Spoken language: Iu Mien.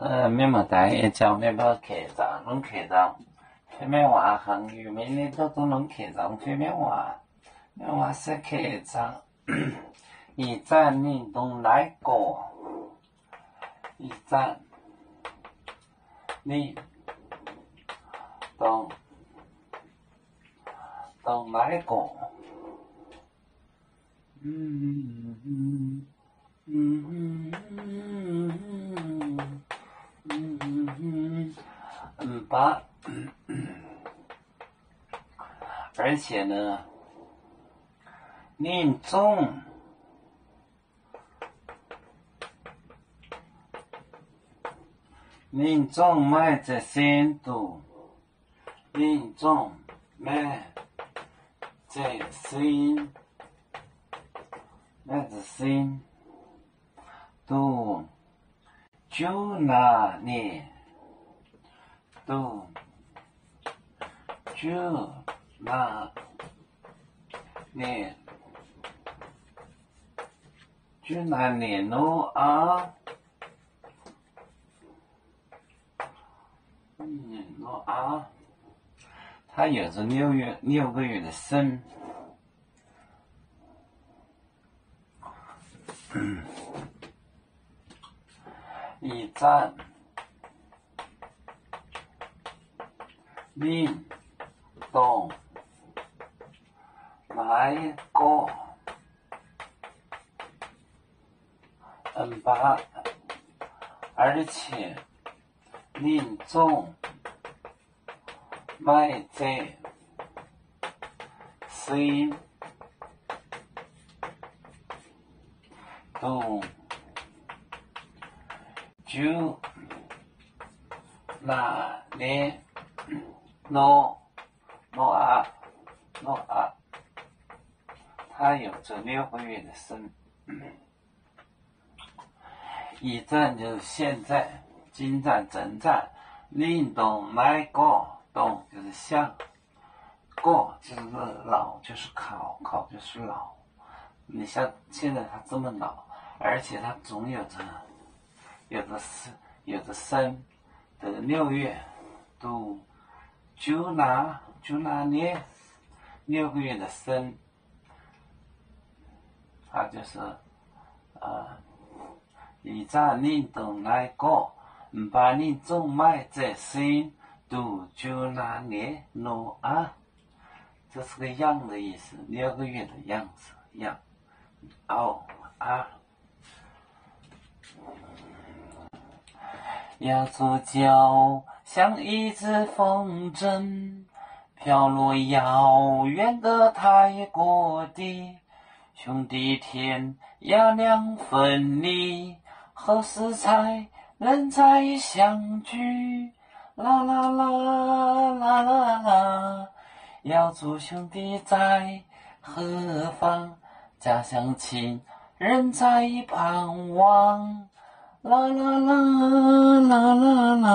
Mienh muoz-doic, ih zanc mienh mbuo kec nzaangc, longc kec nzaangc fai mienh waac hnangv, yie mienh ninh duqv dongh longc kec nzaangc fai mienh waac. Mienh waac se kec nzaangc. Ih zanc ninh dongh naaiv gorqv. Ih zanc ninh dongh, dongh naaiv gorqv. Mv baac, 而且呢, ninh zungv, ninh zungv maaih za'sin duqv, ninh zungv maaih za'sin, maaih za'sin duqv juv naaic ninh, duqv juv naaic ninh, juv naaic ninh Noaa. Noaa, 他有着六月，六个月的生。 Ih zanc ninh dongh naaiv gorqv. Mv baac, 而且 ninh zungv maaih za'sin duqv juv naaic ninh, Noaa, Noaa, Noaa, 他有着六个月的生。 Ih zanc 就是现在，今在、正在，ninh dongh naaiv gorqv, dongh 就是像，gorqv就是老，就是考，考就是老。你像现在他这么老，而且他总有着，有着生，有着生的六月，duqv juv naaic, juv naaic ninh 六个月的生。 他就是，呃， ih zanc ninh dongh naaiv gorqv, mv baac ninh zungv maaih za'sin duqv juv naaic ninh Noaa. 这是个样的意思，六个月的样子，样。哦，啊。 要做就像一只风筝，飘落遥远的太阳国地。兄弟天涯两分离，何时才能再相聚？啦啦啦，啦啦啦，要做兄弟在何方？ 家乡亲人在盼望，啦啦啦，啦啦啦。